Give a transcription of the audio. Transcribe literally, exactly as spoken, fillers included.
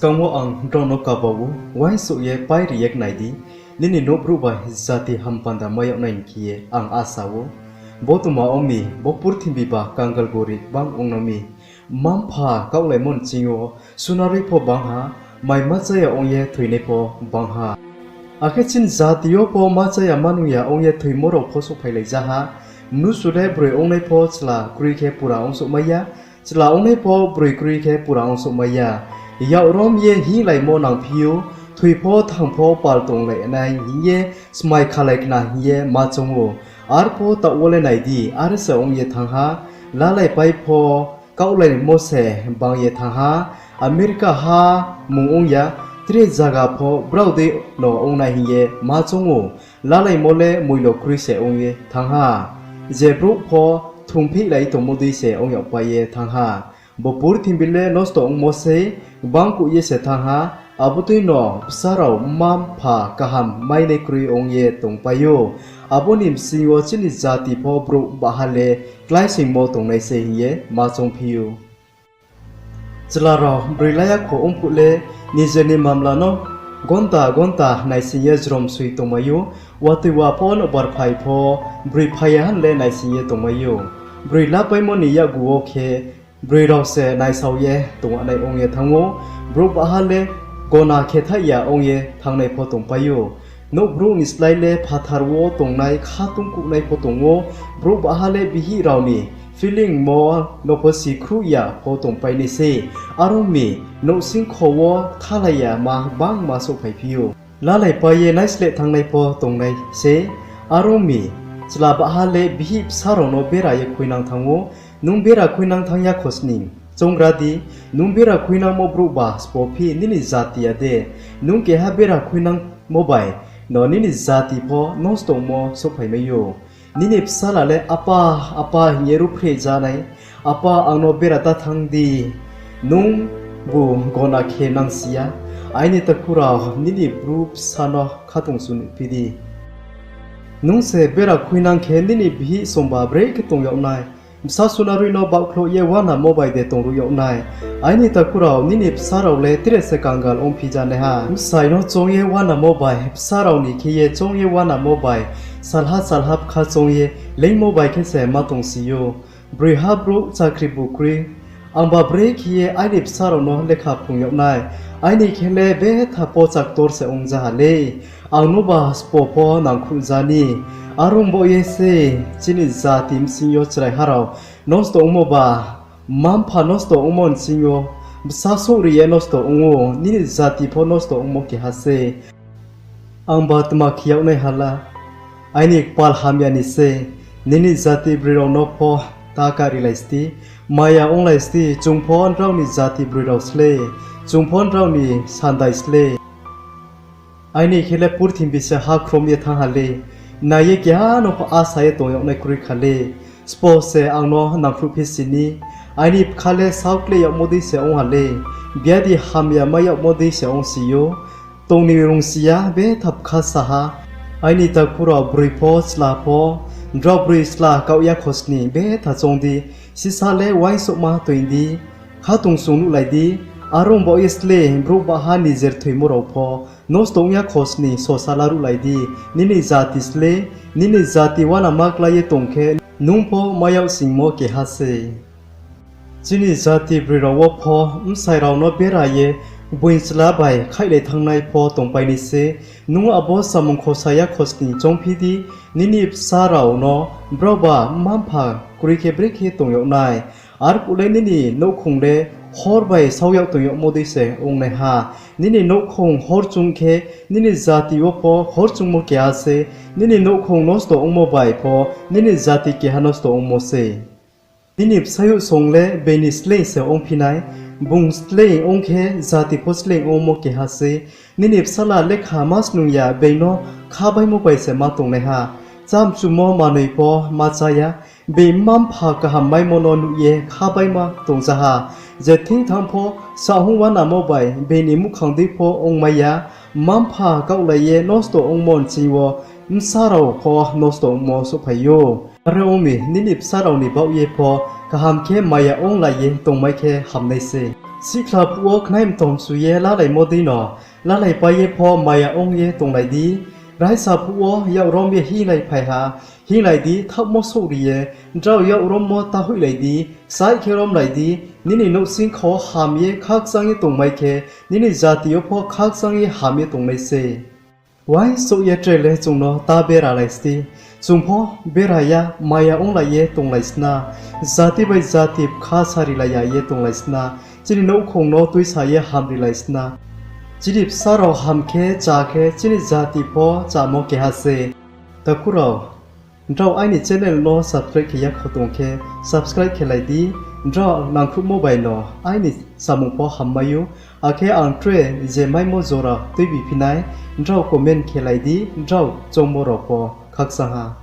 Skang wo ang nrao no kaba ou, uaingsouh ye pairi ye knai di, nini nouh brouh bai jati hampanda mai yag nai ni khe ye ang asa ou. Bo tma ong mi, bo purthimbi ba kangal gorib bang ong no mi. Mma-mpha kaohlaimo ni ching yo sunaroi pho bang ha, mai ma chá ya ong ye thoinai pho bang ha. Akhe chini jati yo pho ma chá ya ma nung ya ong ye thoimo rao pho souhphailai ja ha. Mnusu le broi ongnai pho chla kroi khe pura ongsouhmai ya, chla ongnai pho broi kroi khe pura ongsouhmai ya. Yak rom ye hinglaimo nangphi ou, thoi pho thang pho pal tonglai nai hing ye smai khalai khna hing ye ma choung ou. Arpho taoh wo le nai di, are se ong ye thanng ha. Lalaipai pho kaohlaimo se bang ye thanng ha. America ha mung ong ya, tre zaga pho brao dei no ong nai hing ye ma choung ou. Lalaimo le moilo kroi se ong ye thanng ha. Je brouh pho thungphihlai tongmo dei se ong yagpai ye thanng ha. Bo purthimbi le nosto ongmo sei, gbangkuh ye se thanng ha. Abo dei no bsa rao mma-mpha kaham mainai kroi ong ye tongpai ou. Abo ni bsing yo chini jati pho brouh baha le kláisoingmo tongnai sei hing ye ma choungphi ou. Chla rao broi la yakho ong phuh le, nijer ni mamla no gonta gonta naising ye jrom soi tongmai ou. Watoi wa pho nobar phai pho, broi phai ya han le naising ye tongmai ou. Broi lapaimo ni yakgu wo khe, broi rao se naisao ye tongwanai ong ye thanng ou. Brouh baha le gona khe thaih ya ong ye thanngnai pho tongpai ou. Nouh brouh ni slái le phathar wo tongnai khatungkuhnai pho tong ou. Brouh baha le bihih rao ni feeling mo no pho sikhruh ya pho tongpai nai sei. Are ong mi, nouhsingkho wo kthalai ya ma gbangma souhphaiphi ou. Lalaipai ye naisleh thanngnai pho tongnai sei. Are ong mi, chla baha le bihih bsa rao no bera ye khuinang thanng ou. Nung bera khuinang thanng ya khosning, choungra di, nung bera khuinangmo brouhba sbo phi nini jati ya de? Nung keha bera khuinangmo bai no nini jati pho nosto ongmo souhphaimai ou. Nini bsala le apa, apa hing ye ruhphreh ja nai, apa, ang no bera ta thanng di. Nungbu gona khe nangsi ya. Aini takhu rao, nini bru bsa no khatungsung nuhphi di. Nung se bera khuinang khe nini bihih somba brekhe tong yag nai? Bsa sunaroi no baohkhlouh ye uanamo bai de tongruh yag nai? Aini takhu rao, nini bsa rao le tre se kangal ongphi ja nai ha. Bsai no choung ye uanamo bai, bsa rao ni khe ye choung ye uanamo bai, salha salha bkha choung ye leingmo bai khe se ma tongsi ou. Broiha brouh chakri bu kroi. Angba brekhe ye aini bsa rao no lekha phrung yag nai? Aini khe le betha pho chaktor se ong ja ha lei. Ang noba sbo pho nangkhruh ja ni. Are ong baoh ye se chini jati bsing yo chraiha rao nosto ongmo ba, mma-mpha nosto ongmo ni bsing yo bsa souhri ye nosto ong ou, nini jati pho nosto ongmo keha sei. Angba tma khe yag nai ha la, aini kpal hamya ni sei. Nini jati broi rao no pho ta karilai sti, maya onglai sti, chung pho nrao ni jati broi rao slei, chung pho nrao ni sandai slei. Aini khe le purthimbi se ha khrom ye thanng ha lei, nai ye keha no pho asa ye tong yag nai kroi kha lei. Sbo se ang no nangkhruhphi si ni? Aini bkha le saohkle yagmo dei se ong ha lei, biadi hamya mai yagmo dei se ongsi ou. Tong ni rungsi ya, betha bkha sa ha. Aini takhu rao, broi pho chla pho, nrao broi chla kaoh ya khosning betha choung di, sisa le uaingsouhma toing di, khatungsung nuhlai di. Are ong baoh ye slei brouh baha nijer thoimo rao pho nosto ong ya khosning sosa laruhlai di. Nini jati slei, nini jati uanama klái ye tong khe, nung pho mai yag singmo keha sei. Chini jati broi rao wo pho bsai rao no bera ye boing chla bai khaihlai thanngnai pho tongpai nai sei. Nung abo samung khosa ya khosning choungphi di, nini bsa rao no brao ba mma-mpha kroi khe brekhe tong yag nai? Arphuh le nini nouhkhong le hor bai sao yag tong yagmo dei se ong nai ha. Nini nouhkhong hor choung khe, nini jati wo pho hor choungmo keha sei. Nini nouhkhong nosto ongmo bai pho nini jati keha nosto ongmo sei. Nini bsayouh song le being ni sleing se ongphi nai, bung sleing ong khe jati pho sleing ongmo keha sei. Nini bsala lekha ma snung ya, being no khabaimo bai se ma tongnaiha. Chámchumo manoi pho ma chá ya, being mma-mpha kaham maimo no nuh ye khabaima tongjaha. Je thing thanng pho, sahung uanamo bai being ni muhkhang dei pho ongmai ya. Mma-mpha kaohlai ye nosto ongmo nching wo bsa rao pho nosto ongmo souhphai ou. Are ong mi, nini bsa rao ni baoh ye pho kaham khe maya onglai ye tongmai khe hamnai sei. Sihkhla phuh wo khnai mtom chu ye lalaimo deino, lalaipai ye pho maya ong ye tonglai di. Raisa phuh wo yak rom ye hinglaiphai ha, hinglai di, thaohmo souhri ye, drao yak rommo ta hoihlai di, saih khe romlai di. Nini nouhsingkha wo ham ye khakchang ye tongmai khe, nini jati yo pho khakchang ye ham ye tongnai sei. Uaingsouh ye tre le chung no ta beralai sdi. Chung pho bera ya, maya onglai ye tonglai sna. Jati bai jati bkha sarilai ya ye tonglai sna. Chini nouhkhong no tuisa ye hamrilai sna. Chini bsa rao ham khe, chá khe, chini jati pho chámo keha se. Takhu rao, nrao aini channel no subscribe khe ya kho tong khe, subscribe khe lai di. Nrao nangkhruhmo bai no aini samung pho hammai ou. Akhe ang tre je maimo jora tuibi phi nai, nrao comment khe lai di, nrao choungmo rao pho khakchang ha.